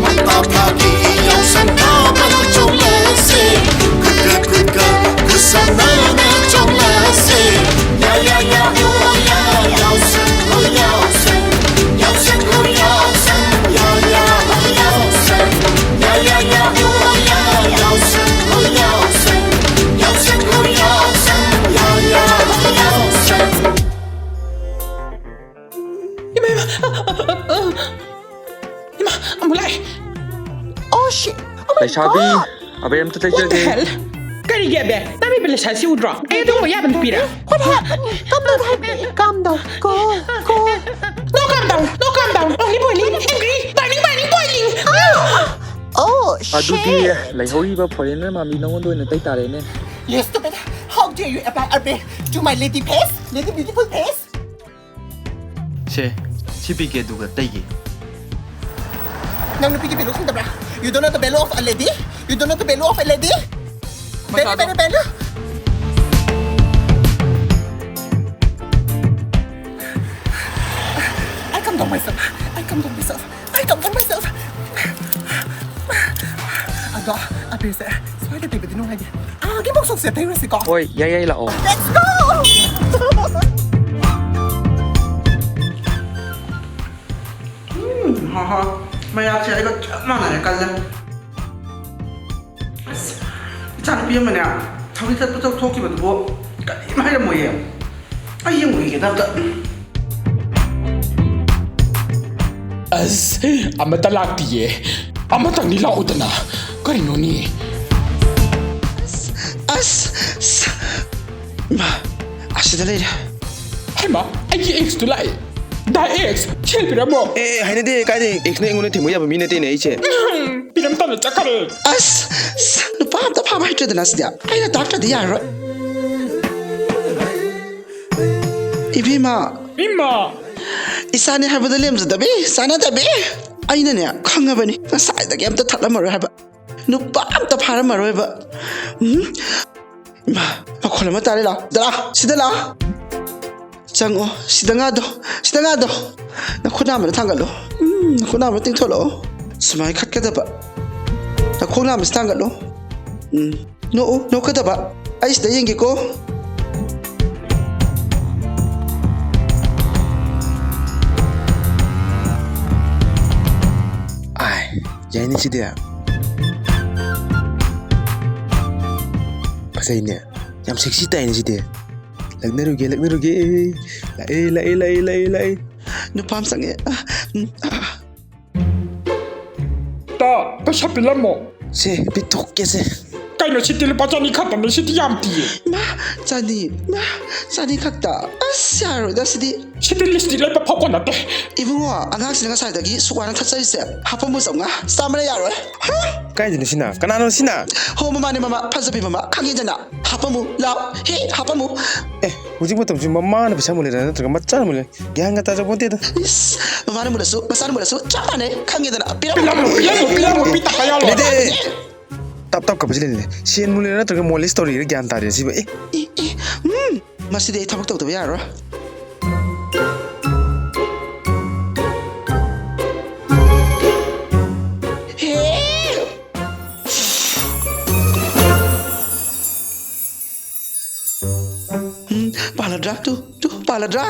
ꯂꯝꯇꯥ ꯊꯥꯒꯤ ꯌꯥꯎꯁꯪ ꯊꯥꯕꯜ ꯆꯣꯡꯂꯁꯦ꯫ ꯈꯨꯠꯀ ꯈꯨꯠꯀ ꯈꯨꯠꯁꯝꯅꯅ ꯆꯣꯡꯂꯁꯦ꯫ ꯌꯥ, ꯌꯥ, ꯌꯥ, ꯍꯣ, ꯌꯥ, ꯌꯥꯎꯁꯪ, ꯍꯣ, ꯌꯥꯎꯁꯪ꯫ ꯌꯥꯎꯁꯪ, ꯍꯣ, ꯌꯥꯎꯁꯪ꯫ ꯌꯥ, ꯌꯥ, ꯍꯣ, ꯌꯥꯎꯁꯪ꯫ ꯌꯥ, ꯌꯥ, ꯌꯥ, ꯍꯣ, ꯌꯥ, ꯊꯥꯕꯤ, ꯑꯕꯦ ꯑꯝꯇ What the ꯇꯩꯖꯒꯦ꯫ Hell? ꯀꯔꯤꯒꯤ ꯑꯕꯦ? ꯅꯥꯕꯤꯕ ꯂꯩꯁꯥꯁꯤ ꯎꯗ꯭ꯔꯣ? ꯑꯩ ꯑꯗꯨꯒꯨꯝꯕ ꯌꯥꯕ ꯅꯨꯄꯤꯔ? What happened? Calm down, calm down. Cool, cool. No, calm down. No, calm down. Only boiling, angry, burning, burning, boiling. Oh, ꯑꯗꯨꯗꯤ shit. ꯂꯩꯍꯧꯔꯤꯕ foreigner ꯃꯥꯃꯤ ꯅꯉꯣꯟꯗ ꯑꯣꯏꯅ ꯇꯩ ꯇꯥꯔꯦꯅꯦ꯫ Yes, stupid. How dare you apply a bit to my lady face? Lady beautiful face? ꯁꯦ, ꯁꯤ ꯄꯤꯒꯦ ꯑꯗꯨꯒ ꯇꯩꯒꯦ꯫ ꯅꯪ ꯅꯨꯄꯤꯒꯤ value ꯈꯪꯗꯕ꯭ꯔꯥ? You don't know the value of a lady? You don't know the value of a lady? Very, ꯃꯆꯥꯗꯣ꯫ Very value. I come down myself. I come down myself. I come down myself. ꯑꯗꯣ, ꯑꯕꯦꯁꯦ ꯁ꯭ꯋꯥꯏꯗ ꯇꯩꯕꯗꯤ ꯅꯨꯡꯉꯥꯏꯇꯦ꯫ ꯑꯥꯒꯤ ꯃꯣꯛꯁꯣꯛꯁꯦ ꯇꯩꯔꯨꯁꯤꯀꯣ꯫ ꯍꯣꯏ, ꯌꯥꯏ, ꯌꯥꯏ, ꯂꯥꯛꯑꯣ꯫ Let's go! ꯎꯝ, ꯍꯥ, ꯍꯥ꯫ ꯃꯌꯥꯛꯁꯦ ꯑꯩꯒ ꯆꯞ ꯃꯥꯟꯅꯔꯦ, ꯀꯜꯂꯦ꯫ ꯑꯁ, ꯏꯆꯥꯅꯨꯄꯤ ꯑꯃꯅꯦ, ꯊꯧꯔꯤ ꯊꯠꯄ ꯆꯠꯊꯣꯛꯈꯤꯕꯗꯨꯕꯨ ꯀꯔꯤꯝ ꯍꯥꯏꯔꯝꯃꯣꯏꯌꯦ꯫ ꯑꯩ ꯌꯦꯡꯉꯨꯈꯤꯒꯦꯗ ꯑꯝꯇ꯫ ꯑꯁ, ꯑꯃꯠꯇ ꯂꯥꯛꯇꯤꯌꯦ꯫ ꯑꯃꯇꯪꯗꯤ ꯂꯥꯛꯎꯗꯅ꯫ ꯀꯔꯤꯅꯣꯅꯦ? ꯑꯁ, ꯑꯁ, ꯏꯃꯥ, ꯑꯁꯤꯗ ꯂꯩꯔꯦ꯫ ꯍꯩꯃꯥ, ꯑꯩꯒꯤ ex ꯇꯨ ꯂꯥꯛꯑꯦ꯫ ꯗꯥ ex, ꯁꯦꯜ ꯄꯤꯔꯝꯃꯣ꯫ ꯑꯦ, ꯍꯩꯅꯗꯦ, ꯀꯥꯏꯗꯩ ex ꯅꯣ? ꯑꯩꯉꯣꯟꯗ ꯊꯦꯝꯕ ꯌꯥꯕ ꯃꯤ ꯅꯠꯇꯦꯅꯦ ꯑꯩꯁꯦ꯫ ꯄꯤꯔꯝꯇꯅ ꯆꯠꯈ꯭ꯔꯦ꯫ ꯑꯁ, ꯑꯁ, ꯅꯨꯄꯥ ꯑꯝꯇ ꯐꯥꯕ ꯍꯩꯇ꯭ꯔꯦꯗꯅ ꯁꯤꯗꯤ꯫ ꯑꯩꯅ ꯇꯥꯛꯇ꯭ꯔꯗꯤ ꯌꯥꯔꯔꯣꯏ꯫ ꯏꯕꯦꯝꯃ꯫ ꯏꯃꯥ꯫ ꯏꯆꯥꯅꯦ ꯍꯥꯏꯕꯗ ꯂꯦꯝꯖꯗꯕꯤ, ꯆꯥꯅꯗꯕꯤ꯫ ꯑꯩꯅꯅꯦ ꯈꯪꯉꯕꯅꯤ ꯉꯁꯥꯏꯗꯒꯤ ꯑꯝꯇ ꯊꯠꯂꯝꯃꯔꯣꯏ ꯍꯥꯏꯕ꯫ ꯅꯨꯄꯥ ꯑꯝꯇ ꯐꯥꯔꯝꯃꯔꯣꯏꯕ꯫ ꯎꯝ? ꯏꯃꯥ, ꯃꯈꯣꯜ ꯑꯃ ꯇꯥꯔꯦ, ꯂꯥꯎ꯫ ꯗꯥ, ꯁꯤꯗ ꯂꯥꯎ꯫ ꯆꯪꯉꯣ, ꯁꯤꯗ ꯉꯥꯗꯣ, ꯁꯤꯗ ꯉꯥꯗꯣ꯫ ꯅꯈꯨꯠ ꯅꯥꯝꯃꯗ ꯊꯥꯡꯒꯠꯂꯣ꯫ ꯎꯝ, ꯅꯈꯨꯠ ꯅꯥꯝꯃꯗ ꯇꯤꯡꯊꯣꯛꯂꯛꯑꯣ꯫ ꯁꯨꯃꯥꯏꯅ ꯈꯠꯀꯗꯕ꯫ ꯅꯈꯣꯡ ꯅꯥꯝꯃꯁꯤ ꯊꯥꯡꯒꯠꯂꯣ꯫ ꯎꯝ, ꯅꯣꯛꯎ, ꯅꯣꯛꯀꯗꯕ꯫ ꯑꯩ ꯁꯤꯗ ꯌꯦꯡꯒꯦꯀꯣ꯫ ꯑꯥꯏ, ꯌꯥꯏꯅꯦ ꯁꯤꯗꯤ꯫ ꯐꯖꯩꯅꯦ꯫ ꯌꯥꯝ sexy ꯇꯥꯏꯅꯦ ꯁꯤꯗꯤ꯫ ꯂꯛꯅꯔꯨꯒꯦ, ꯂꯛꯅꯔꯨꯒꯦ꯫ ꯂꯥꯛꯑꯦ, ꯂꯥꯛꯑꯦ, ꯂꯥꯛꯑꯦ, ꯂꯥꯛꯑꯦ, ꯂꯥꯛꯑꯦ꯫ ꯅꯨꯄꯥ ꯑꯃ ꯆꯪꯉꯦ꯫ ꯑ, ꯎꯝ, ꯑ꯫ ꯇꯥ, ꯄꯩꯁꯥ ꯄꯤꯂꯝꯃꯣ꯫ ꯁꯦ, ꯄꯤꯊꯣꯛꯀꯦꯁꯦ꯫ ꯀꯩꯅꯣ, ꯁꯤꯗꯤ ꯂꯨꯄꯥ ꯆꯅꯤ ꯈꯛꯇꯅꯦ, ꯁꯤꯗꯤ ꯌꯥꯝ ꯇꯤꯌꯦ꯫ ꯃꯥ, ꯆꯅꯤ, ꯃꯥ, ꯆꯅꯤ ꯈꯛꯇ? ꯑꯁ, ꯌꯥꯔꯣꯏꯗ ꯁꯤꯗꯤ꯫ ꯁꯤꯗꯤ ꯂꯤꯞꯁꯇꯤꯛ ꯂꯩꯕ ꯐꯥꯎꯕ ꯅꯠꯇꯦ꯫ ꯏꯕꯨꯡꯉꯣ, ꯑꯉꯥꯡꯁꯤꯅ ꯉꯁꯥꯏꯗꯒꯤ ꯁꯨꯛ ꯋꯥꯅ ꯊꯛꯆꯔꯤꯁꯦ꯫ ꯍꯥꯄꯝꯃꯨ ꯆꯥꯝꯃꯉꯥ, ꯆꯥꯝꯃꯅ ꯌꯥꯔꯣꯏ꯫ ꯍꯥ? ꯀꯥꯏꯗꯅꯣ ꯁꯤꯅ? ꯀꯅꯥꯅꯣ ꯁꯤꯅ? ꯍꯣ, ꯃꯃꯥꯅꯦ ꯃꯃꯥ, ꯐꯖꯕꯤ ꯃꯃꯥ, ꯈꯪꯉꯦꯗꯅ꯫ ꯍꯥꯄꯝꯃꯨ, ꯂꯥꯎ, ꯍꯦ, ꯍꯥꯄꯝꯃꯨ꯫ ꯑꯦ, ꯍꯧꯖꯤꯛ ꯃꯇꯝꯁꯤ ꯃꯃꯥꯅ ꯄꯩꯁꯥ ꯃꯨꯜꯂꯤꯔꯥ ꯅꯠꯇ꯭ꯔꯒ ꯃꯆꯥꯅ ꯃꯨꯜꯂꯤꯔꯥ? ꯒ꯭ꯌꯥꯟꯒ ꯇꯥꯖꯄꯣꯟꯇꯦꯗ꯫ ꯏꯁ, ꯃꯃꯥꯅ ꯃꯨꯜꯂꯁꯨ, ꯃꯆꯥꯅ ꯃꯨꯜꯂꯁꯨ ꯆꯞ ꯃꯥꯟꯅꯩ, ꯈꯪꯉꯦꯗꯅ꯫ ꯄꯤꯔꯝꯃꯨ, ꯄꯤꯔꯝꯃꯨ, ꯄꯤꯔꯝꯃꯨ, ꯄꯤꯔꯝꯃꯨ, ꯄꯤꯇꯛꯀ ꯌꯥꯎꯔꯣꯏ꯫ ꯂꯩꯇꯦ꯫ ꯇꯞ ꯇꯞ ꯀꯞꯄꯁꯤ ꯂꯩꯅꯦ꯫ ꯁꯦꯟ ꯃꯨꯜꯂꯤꯔꯥ ꯅꯠꯇ꯭ꯔꯒ ꯃꯣꯂꯤꯁ ꯇꯧꯔꯤꯔꯥ ꯒ꯭ꯌꯥꯟ ꯇꯥꯗꯦ ꯁꯤꯕꯨ꯫ ꯑꯦ꯫ ꯑꯦ, ꯑꯦ, ꯎꯝ, ꯃꯁꯤꯗꯤ ꯑꯩ ꯊꯕꯛ ꯇꯧꯗꯕ ꯌꯥꯔꯔꯣꯏ꯫ ꯍꯦ! ꯎꯝ, ꯄꯥꯜꯂꯗ꯭ꯔꯥ? ꯇꯨ, ꯇꯨ, ꯄꯥꯜꯂꯗ꯭ꯔꯥ?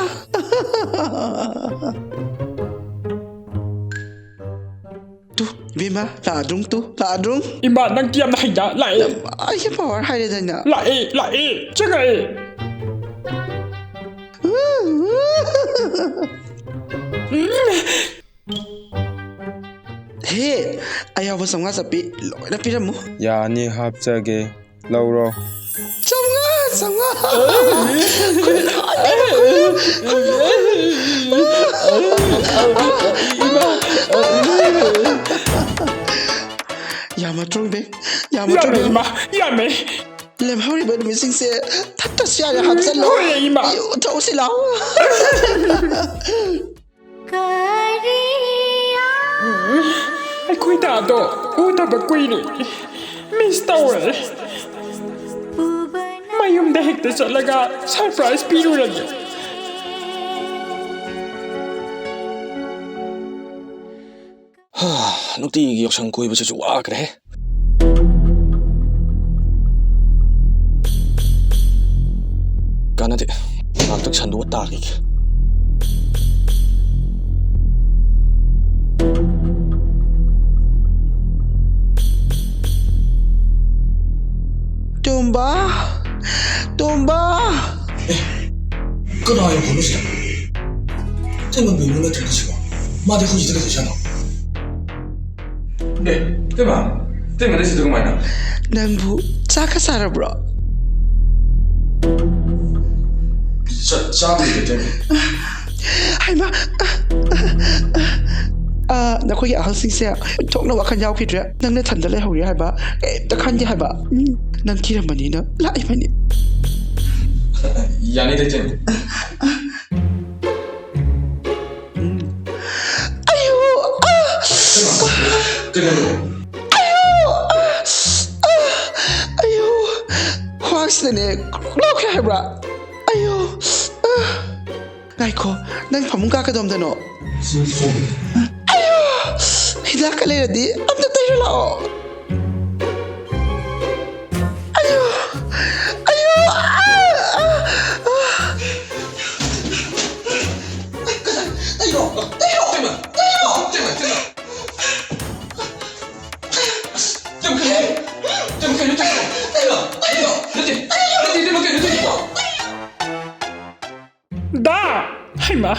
ꯇꯨ, ꯏꯕꯦꯝꯃ, ꯂꯥꯛꯑꯗ꯭ꯔꯨꯝ, ꯇꯨ, ꯂꯥꯛꯑꯗ꯭ꯔꯨꯝ꯫ ꯏꯃꯥ, ꯅꯪꯗꯤ ꯌꯥꯝꯅ ꯍꯩꯅ ꯂꯥꯛꯑꯦ꯫ ꯑꯩꯒꯤ ꯄꯋꯥꯔ ꯍꯥꯏꯔꯦꯗꯅ꯫ ꯂꯥꯛꯑꯦ, ꯂꯥꯛꯑꯦ, ꯆꯪꯉꯛꯑꯦ꯫ ꯍꯦ, ꯑꯌꯥꯎꯕ ꯆꯥꯝꯃꯉꯥ ꯆꯠꯄꯤ ꯂꯣꯏꯅ ꯄꯤꯔꯝꯃꯨ꯫ ꯌꯥꯅꯤ, ꯍꯥꯞꯆꯒꯦ꯫ ꯂꯧꯔꯣ꯫ ꯆꯥꯝꯃꯉꯥ, ꯆꯥꯝꯃꯉꯥ꯫ ꯌꯥꯝꯃꯗ꯭ꯔꯣ ꯏꯕꯦ? ꯌꯥꯝꯃꯗ꯭ꯔꯣ ꯌꯥꯝꯃꯦ, ꯏꯕꯦ? ꯏꯃꯥ, ꯌꯥꯝꯃꯦ꯫ ꯂꯦꯝꯍꯧꯔꯤꯕ ꯅꯨꯃꯤꯠꯁꯤꯡꯁꯦ ꯊꯛꯇꯁꯨ ꯌꯥꯔꯦ, ꯍꯥꯞꯆꯜꯂꯣ꯫ ꯍꯣꯏ, ꯏꯃꯥ꯫ ꯑꯌꯨ, ꯊꯛꯎꯁꯤ ꯂꯥꯎ꯫ ꯎꯝ, ꯑꯩꯈꯣꯏ ꯗꯥꯗꯣ ꯎꯗꯕ ꯀꯨꯏꯔꯦ꯫ ꯃꯤꯁ ꯇꯧꯔꯦ꯫ ꯃꯌꯨꯝꯗ ꯍꯦꯛꯇ ꯆꯠꯂꯒ ꯁꯔꯄ꯭ꯔꯥꯏꯖ ꯄꯤꯔꯨꯔꯒꯦ꯫ ꯍꯥ, ꯅꯨꯡꯇꯤꯒꯤ ꯌꯥꯎꯁꯪ ꯀꯣꯏꯕꯁꯤꯁꯨ ꯋꯥꯈ꯭ꯔꯦꯍꯦ꯫ ꯀꯥꯟꯅꯗꯦ, ꯉꯥꯛꯇꯪ ꯁꯟꯗꯣꯛꯑ ꯇꯥꯈꯤꯒꯦ꯫ ꯇꯣꯝꯕ, ꯇꯣꯝꯕ꯫ ꯑꯦ, ꯀꯅꯥ ꯍꯥꯏꯅꯣ ꯈꯣꯠꯅꯣ ꯁꯤꯗ? ꯇꯦꯝꯕ ꯕꯦꯝꯕꯨ ꯅꯠꯇ꯭ꯔꯅꯦ ꯁꯤꯕꯣ? ꯃꯥꯗꯤ ꯑꯩꯈꯣꯏ ꯁꯤꯗ ꯀꯩꯗꯧ ꯆꯠꯅꯣ? ꯑꯦ, ꯇꯦꯝꯕ, ꯏꯇꯩꯃ, ꯅꯪ ꯁꯤꯗ ꯀꯃꯥꯏꯅ? ꯅꯪꯕꯨ ꯆꯥꯛꯀ ꯆꯥꯔꯕ꯭ꯔꯣ? ꯆꯥ-, ꯆꯥꯗ꯭ꯔꯤꯗ, ꯏꯇꯩꯃ꯫ ꯍꯩꯃꯥ! ꯑꯥ, ꯅꯈꯣꯏꯒꯤ ꯑꯍꯜꯁꯤꯡꯁꯦ ꯊꯣꯛꯅ ꯋꯥꯈꯜ ꯌꯥꯎꯈꯤꯗ꯭ꯔꯦ꯫ ꯅꯪ ꯅꯊꯟꯗ ꯂꯩꯍꯧꯔꯤ ꯍꯥꯏꯕ, ꯀꯩꯝꯇ ꯈꯟꯗꯦ ꯍꯥꯏꯕ꯫ ꯎꯝ, ꯅꯪ ꯊꯤꯔꯝꯕꯅꯤꯅ ꯂꯥꯛꯏꯕꯅꯤ꯫ ꯌꯥꯅꯤꯗ, ꯏꯇꯩꯃ꯫ ꯎꯝ꯫ ꯑꯌꯣ! ꯑꯥ! ꯀꯩꯗꯧꯔꯦ? ꯑꯌꯣ! ꯑꯥ! ꯑꯥ! ꯑꯌꯣ! ꯈ꯭ꯋꯥꯡꯁꯤꯗꯅꯦ ꯂꯧꯈ꯭ꯔꯦ ꯍꯥꯏꯕ꯭ꯔꯥ? ꯑꯌꯣ! ꯑꯥ! ꯉꯥꯏꯈꯣ, ꯅꯪ ꯐꯃꯨꯡ ꯀꯥꯀꯗꯣꯝꯗꯅꯣ? ꯁꯤ ꯁꯣꯝ꯫ ꯑꯌꯣ! ꯍꯤꯗꯥꯛꯀ ꯂꯩꯔꯗꯤ ꯑꯝꯇ ꯇꯩꯔꯨ ꯂꯥꯛꯑꯣ꯫ ꯑꯌꯣ! ꯑꯌꯣ! ꯑꯥ! ꯑꯥ! ꯑꯥ! ꯇꯩꯔꯣ! ꯇꯩꯔꯣ! ꯇꯩꯔꯣ! ꯗꯥ! ꯍꯩꯃꯥ!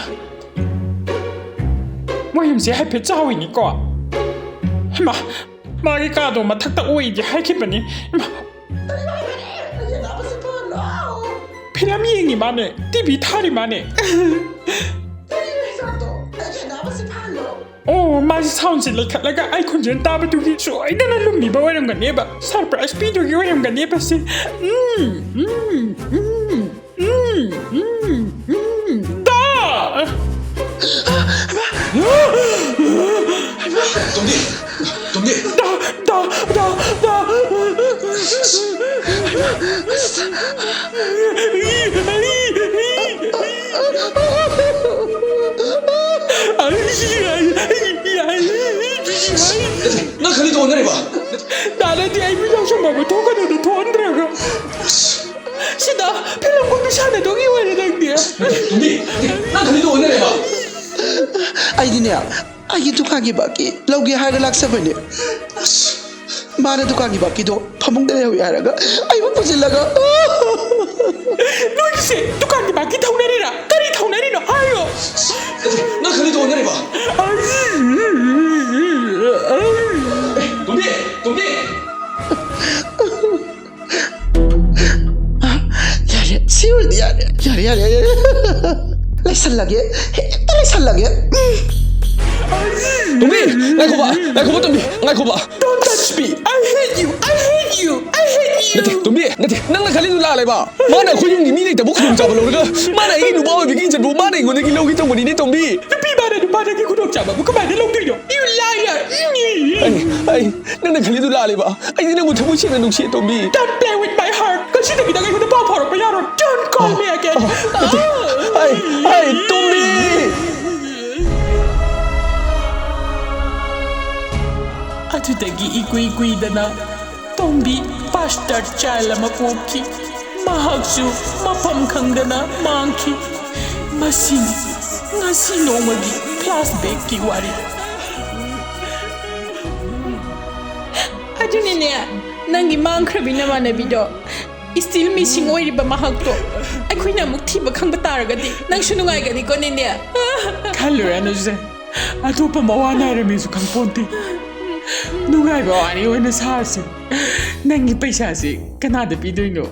ꯃꯣꯏ ꯌꯨꯝꯁꯦ ꯍꯥꯏꯐꯦꯠ ꯆꯥꯎꯋꯤꯅꯤꯀꯣ꯫ ꯍꯩꯃꯥ! ꯃꯥꯒꯤ ꯀꯥꯗꯣ ꯃꯊꯛꯇ ꯑꯣꯏꯗꯤ ꯍꯥꯏꯈꯤꯕꯅꯤ꯫ ꯍꯩꯃꯥ! ꯐꯤꯂꯝ ꯌꯦꯡꯉꯤ ꯃꯥꯅꯦ, ꯇꯤ ꯚꯤ ꯊꯥꯔꯤ ꯃꯥꯅꯦ꯫ ꯑꯣ, ꯃꯥꯁꯤ ꯁꯥꯎꯟꯁꯦ ꯂꯩꯈꯠꯂꯒ ꯑꯩ ꯈꯣꯟꯖꯦꯜ ꯇꯥꯕꯗꯨꯒꯤ ꯁꯣꯏꯗꯅ ꯂꯨꯝꯃꯤꯕ ꯑꯣꯏꯔꯝꯒꯅꯦꯕ꯫ ꯁꯔꯄ꯭ꯔꯥꯏꯖ ꯄꯤꯗꯨꯒꯤ ꯑꯣꯏꯔꯝꯒꯅꯦꯕ ꯁꯤ꯫ ꯎꯝ, ꯎꯝ, ꯎꯝ, ꯎꯝ, ꯎꯝ, ꯎꯝ꯫ ꯗꯥ! ꯇꯣꯝꯕꯤ! ꯇꯣꯝꯕꯤ! ꯗꯥ! ꯗꯥ! ꯗꯥ! ꯗꯥ! ꯅꯪ ꯈꯜꯂꯤꯗꯣ ꯑꯣꯟꯅꯔꯦꯕ꯫ ꯗꯥ, ꯅꯪꯗꯤ ꯑꯩꯕꯨ ꯌꯥꯎꯁꯪ ꯑꯃ ꯊꯣꯛꯀꯅꯨꯗ ꯊꯣꯛꯍꯟꯗ꯭ꯔꯒ꯫ ꯁꯤꯗ ꯐꯤꯂꯝ ꯀꯨꯝꯕꯤ ꯁꯥꯟꯅꯗꯧꯒꯤ ꯑꯣꯏꯔꯦ ꯅꯪꯗꯤ꯫ ꯇꯣꯝꯕꯤ, ꯅꯪ ꯈꯜꯂꯤꯗꯣ ꯑꯣꯟꯅꯔꯦꯕ꯫ ꯑꯩꯗꯤꯅꯦ, ꯑꯩꯒꯤ ꯗꯨꯀꯥꯟꯒꯤ ꯕꯥꯀꯤ ꯂꯧꯒꯦ ꯍꯥꯏꯔꯒ ꯂꯥꯛꯆꯕꯅꯦ꯫ ꯃꯥꯅ ꯗꯨꯀꯥꯟꯒꯤ ꯕꯥꯀꯤꯗꯣ ꯐꯃꯨꯡꯗ ꯂꯩꯍꯧꯏ ꯍꯥꯏꯔꯒ ꯑꯩꯕꯨ ꯄꯨꯁꯤꯜꯂꯒ꯫ ꯅꯣꯏꯒꯤꯁꯦ ꯗꯨꯀꯥꯟꯒꯤ ꯕꯥꯀꯤ ꯊꯧꯅꯔꯤꯔꯥ? ꯀꯔꯤ ꯊꯧꯅꯔꯤꯅꯣ? ꯍꯥꯏꯌꯣ꯫ ꯅꯪ ꯈꯜꯂꯤꯗꯣ ꯑꯣꯟꯅꯔꯦꯕ꯫ ꯇꯣꯝꯕꯤ! ꯌꯥꯔꯦ, ꯁꯤ ꯑꯣꯏꯔꯗꯤ ꯌꯥꯔꯦ꯫ ꯌꯥꯔꯦ, ꯌꯥꯔꯦ, ꯌꯥꯔꯦ, ꯌꯥꯔꯦ꯫ ꯂꯩꯁꯜꯂꯒꯦ, ꯍꯦꯛꯇ ꯂꯩꯁꯜꯂꯒꯦ꯫ ꯇꯣꯝꯕꯤ, ꯉꯥꯏꯈꯣꯕ, ꯉꯥꯏꯈꯣꯕ, ꯇꯣꯝꯕꯤ, ꯉꯥꯏꯈꯣꯕ꯫ Don't touch me. I hate you. I hate you. I hate you. ꯅꯠꯇꯦ, ꯇꯣꯝꯕꯤ, ꯅꯠꯇꯦ, ꯅꯪꯅ ꯈꯜꯂꯤꯗꯨ ꯂꯥꯜꯂꯦꯕ꯫ ꯃꯥꯅ ꯑꯩꯈꯣꯏ ꯌꯨꯝꯒꯤ ꯃꯤ ꯂꯩꯇꯕ ꯈꯨꯗꯣꯡꯆꯥꯕ ꯂꯧꯔꯒ, ꯃꯥꯅ ꯑꯩꯒꯤ ꯅꯨꯄꯥ ꯑꯣꯏꯕꯒꯤ ꯏꯖꯠꯄꯨ ꯃꯥꯅ ꯑꯩꯉꯣꯟꯗꯒꯤ ꯂꯧꯒꯦ ꯇꯧꯕꯅꯤꯅꯦ, ꯇꯣꯝꯕꯤ꯫ ꯅꯨꯄꯤ ꯃꯥꯅ ꯅꯨꯄꯥꯗꯒꯤ ꯈꯨꯗꯣꯡꯆꯥꯕꯕꯨ ꯀꯃꯥꯏꯅ ꯂꯧꯗꯣꯏꯅꯣ? You liar. ꯑꯩ, ꯑꯩ, ꯅꯪꯅ ꯈꯜꯂꯤꯗꯨ ꯂꯥꯜꯂꯦꯕ꯫ ꯑꯩꯗꯤ ꯅꯪꯕꯨ ꯊꯃꯣꯏ ꯁꯦꯡꯅ ꯅꯨꯡꯁꯤꯌꯦ, ꯇꯣꯝꯕꯤ꯫ Don't play with my heart. ꯉꯁꯤꯗꯒꯤ ꯅꯪ ꯑꯩꯉꯣꯟꯗ ꯄꯥꯎ ꯐꯥꯎꯔꯛꯄ ꯌꯥꯔꯣꯏ꯫ Don't call me again. ꯑꯩ, ꯑꯩ, ꯇꯣꯝꯕꯤ꯫ ꯑꯗꯨꯗꯒꯤ ꯏꯀꯨꯏ ꯀꯨꯏꯗꯅ ꯇꯣꯝꯕꯤ pastor child ꯑꯃ ꯄꯣꯛꯈꯤ꯫ ꯃꯍꯥꯛꯁꯨ ꯃꯐꯝ ꯈꯪꯗꯅ ꯃꯥꯡꯈꯤ꯫ ꯃꯁꯤꯅꯤ ꯉꯁꯤ ꯅꯣꯡꯃꯒꯤ flashbackꯀꯤ ꯋꯥꯔꯤ꯫ ꯑꯗꯨꯅꯤꯅꯦ, ꯅꯪꯒꯤ ꯃꯥꯡꯈ꯭ꯔꯕꯤ ꯅꯃꯥꯟꯅꯕꯤꯗꯣ, still missing ꯑꯣꯏꯔꯤꯕ ꯃꯍꯥꯛꯇꯣ ꯑꯩꯈꯣꯏꯅ ꯑꯃꯨꯛ ꯊꯤꯕ ꯈꯪꯕ ꯇꯥꯔꯒꯗꯤ ꯅꯪꯁꯨ ꯅꯨꯡꯉꯥꯏꯒꯅꯤꯀꯣ, ꯅꯦꯅꯦ꯫ ꯈꯜꯂꯨꯔꯅꯨꯁꯦ, ꯑꯇꯣꯞꯄ ꯃꯋꯥ ꯅꯥꯏꯔꯝꯃꯤꯁꯨ ꯈꯪꯄꯣꯟꯇꯦ꯫ ꯅꯨꯡꯉꯥꯏꯕ ꯋꯥꯔꯤ ꯑꯣꯏꯅ ꯁꯥꯔꯁꯦ꯫ ꯅꯪꯒꯤ ꯄꯩꯁꯥꯁꯤ ꯀꯅꯥꯗ ꯄꯤꯗꯣꯏꯅꯣ?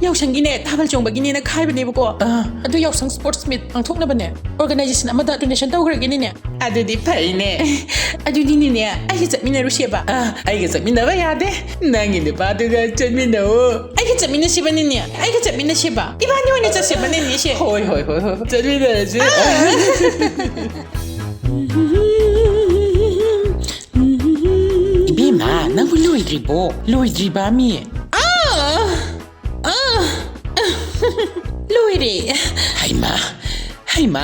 ꯌꯥꯎꯁꯪꯒꯤꯅꯦ, ꯊꯥꯕꯜ ꯆꯣꯡꯕꯒꯤꯅꯦꯅ ꯈꯥꯏꯕꯅꯦꯕꯀꯣ꯫ ꯑꯥ꯫ ꯑꯗꯨ ꯌꯥꯎꯁꯪ sports meet ꯄꯥꯡꯊꯣꯛꯅꯕꯅꯦ organization ꯑꯃꯗ donation ꯇꯧꯈ꯭ꯔꯒꯦ, ꯅꯦꯅꯦ꯫ ꯑꯗꯨꯗꯤ ꯐꯩꯅꯦ꯫ ꯑꯗꯨꯗꯤ ꯅꯦꯅꯦ, ꯑꯩꯒ ꯆꯠꯃꯤꯟꯅꯔꯨꯁꯦꯕ꯫ ꯑꯥ, ꯑꯩꯒ ꯆꯠꯃꯤꯟꯅꯕ ꯌꯥꯗꯦ꯫ ꯅꯪꯒꯤ ꯅꯨꯄꯥꯗꯨꯒ ꯆꯠꯃꯤꯟꯅꯧ꯫ ꯑꯩꯒ ꯆꯠꯃꯤꯟꯅꯁꯦꯕ, ꯅꯦꯅꯦ꯫ ꯑꯩꯒ ꯆꯠꯃꯤꯟꯅꯁꯦꯕ꯫ ꯏꯕꯥꯅꯤ ꯑꯣꯏꯅ ꯆꯠꯁꯦꯕ, ꯅꯦꯅꯦꯁꯦ꯫ ꯍꯣꯏ, ꯍꯣꯏ, ꯍꯣꯏ, ꯍꯣꯏ꯫ ꯆꯠꯃꯤꯟꯅꯔꯁꯦ꯫ ꯏꯕꯦꯝꯃ, ꯅꯪꯕꯨ ꯂꯣꯏꯗ꯭ꯔꯤꯕꯣ? ꯂꯣꯏꯗ꯭ꯔꯤꯕ ꯃꯤ? ꯑꯥ! ꯑꯥ! ꯂꯣꯏꯔꯦ꯫ ꯍꯩꯃꯥ, ꯍꯩꯃꯥ,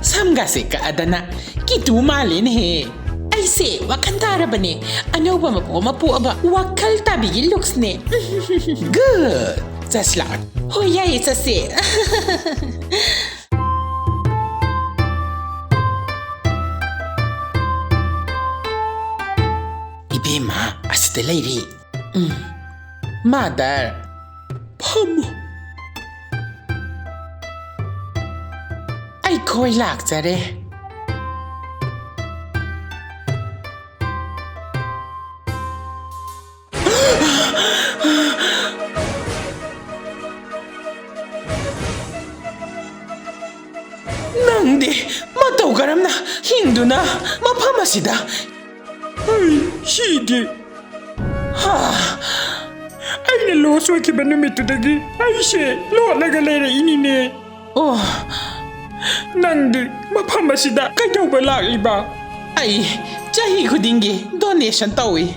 ꯁꯝꯒꯥꯁꯦ ꯀꯛꯑꯗꯅ ꯀꯤꯇꯨ ꯃꯥꯜꯂꯦꯅꯦꯍꯦ꯫ ꯑꯩꯁꯦ ꯋꯥꯈꯜ ꯇꯥꯔꯕꯅꯦ꯫ ꯑꯅꯧꯕ ꯃꯄꯨ ꯑꯃ ꯄꯣꯛꯑꯕ ꯋꯥꯈꯜ ꯇꯥꯕꯤꯒꯤ looksꯅꯦ꯫ Good! ꯆꯠꯁꯤ ꯂꯥꯛꯑꯣ꯫ ꯍꯣꯏ, ꯌꯥꯏꯌꯦ, ꯆꯠꯁꯦ꯫ ꯏꯕꯦꯝꯃ, ꯑꯁꯤꯗ ꯂꯩꯔꯦ꯫ ꯎꯝ꯫ Mother, ꯐꯝꯃꯨ꯫ ꯑꯩꯈꯣꯏ ꯂꯥꯛꯆꯔꯦ꯫ ꯈꯪꯗꯦ, ꯃꯇꯧ ꯀꯔꯝꯅ ꯍꯤꯡꯗꯨꯅ ꯃꯐꯝ ꯑꯁꯤꯗ? ꯑꯩ ꯁꯤꯗꯤ꯫ ꯍꯥ, ꯑꯩꯅ ꯂꯣꯁ ꯑꯣꯏꯈꯤꯕ ꯅꯨꯃꯤꯠꯇꯨꯗꯒꯤ ꯑꯩꯁꯦ ꯂꯣꯠꯂꯒ ꯂꯩꯔꯛꯏꯅꯤꯅꯦ꯫ ꯑꯣ, ꯅꯪꯗꯤ ꯃꯐꯝ ꯑꯁꯤꯗ ꯀꯩꯗꯧꯕ ꯂꯥꯛꯂꯤꯕ? ꯑꯩ ꯆꯍꯤ ꯈꯨꯗꯤꯡꯒꯤ ꯗꯣꯅꯦꯁꯟ ꯇꯧꯏ꯫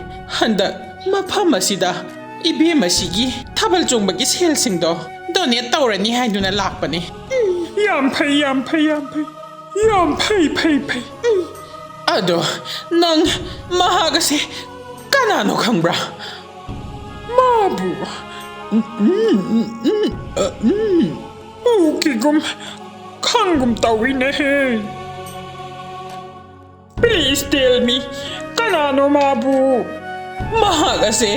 ꯍꯟꯗꯛ ꯃꯐꯝ ꯑꯁꯤꯗ ꯏꯕꯦꯝ ꯑꯁꯤꯒꯤ ꯊꯥꯕꯜ ꯆꯣꯡꯕꯒꯤ ꯁꯦꯜꯁꯤꯡꯗꯣ ꯗꯣꯅꯦꯠ ꯇꯧꯔꯅꯤ ꯍꯥꯏꯗꯨꯅ ꯂꯥꯛꯄꯅꯤ꯫ ꯌꯥꯝ ꯐꯩ, ꯌꯥꯝ ꯐꯩ, ꯌꯥꯝ ꯐꯩ꯫ ꯌꯥꯝ ꯐꯩ, ꯐꯩ, ꯐꯩ꯫ ꯑꯗꯣ ꯅꯪ ꯃꯍꯥꯛ ꯑꯁꯦ ꯀꯅꯥꯅꯣ ꯈꯪꯕ꯭ꯔꯥ? ꯃꯥꯕꯨ ꯎꯝ, ꯎꯝ, ꯎꯝ, ꯎꯝ, ꯑ, ꯎꯝ, ꯎꯈꯤꯒꯨꯝ ꯈꯪꯒꯨꯝ ꯇꯧꯏꯅꯦꯍꯦ꯫ Please tell me, ꯀꯅꯥꯅꯣ ꯃꯥꯕꯨ? ꯃꯍꯥꯛ ꯑꯁꯦ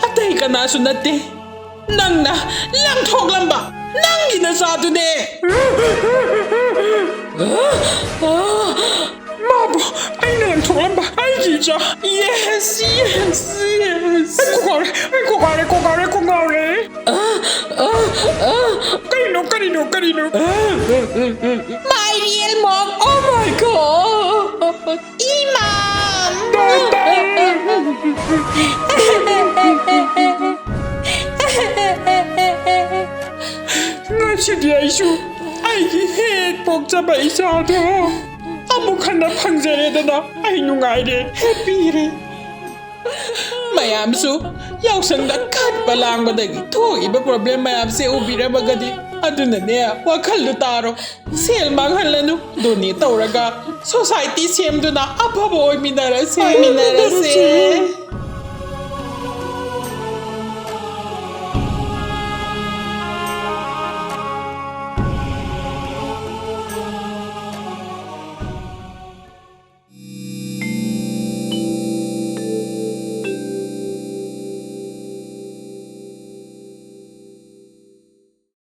ꯑꯇꯩ ꯀꯅꯥꯁꯨ ꯅꯠꯇꯦ, ꯅꯪꯅ ꯂꯪꯊꯣꯛꯂꯝꯕ ꯅꯪꯒꯤ ꯅꯆꯥꯗꯨꯅꯦ꯫ ꯃꯥꯕꯨ ꯑꯩꯅ ꯂꯪꯊꯣꯛꯂꯝꯕ ꯑꯩꯒꯤ ꯏꯆꯥ꯫ Yes, yes, yes. ꯑꯩ ꯀꯣꯛ ꯉꯥꯎꯔꯦ, ꯑꯩ ꯀꯣꯛ ꯉꯥꯎꯔꯦ, ꯀꯣꯛ ꯉꯥꯎꯔꯦ, ꯀꯣꯛ ꯉꯥꯎꯔꯦ꯫ ꯀꯔꯤꯅꯣ, ꯀꯔꯤꯅꯣ, ꯀꯔꯤꯅꯣ? My real mom, oh my God. ꯏꯃꯥ! ꯉꯁꯤꯗꯤ ꯑꯩꯁꯨ ꯑꯩꯒꯤ ꯍꯦꯛ ꯄꯣꯛꯆꯕ ꯏꯆꯥꯗꯣ ꯑꯃꯨꯛ ꯍꯟꯅ ꯐꯪꯖꯔꯦꯗꯅ ꯑꯩ ꯅꯨꯡꯉꯥꯏꯔꯦ, ꯍꯦꯞꯄꯤꯔꯦ꯫ ꯃꯌꯥꯝꯁꯨ ꯌꯥꯎꯁꯪꯗ ꯀꯠꯄ ꯂꯥꯡꯕꯗꯒꯤ ꯊꯣꯛꯏꯕ ꯄ꯭ꯔꯣꯕ꯭ꯂꯦꯝ ꯃꯌꯥꯝꯁꯦ ꯎꯕꯤꯔꯝꯃꯒꯗꯤ, ꯑꯗꯨꯅꯅꯦ, ꯋꯥꯈꯜꯗꯨ ꯇꯥꯔꯣ, ꯁꯦꯜ ꯃꯥꯡꯍꯜꯂꯅꯨ, ꯗꯣꯅꯦꯠ ꯇꯧꯔꯒ ꯁꯣꯁꯥꯏꯇꯤ ꯁꯦꯝꯗꯨꯅ ꯑꯐꯕ ꯑꯣꯏꯃꯤꯟꯅꯔꯁꯦ꯫ ꯑꯣꯏꯃꯤꯟꯅꯔꯁꯦ꯫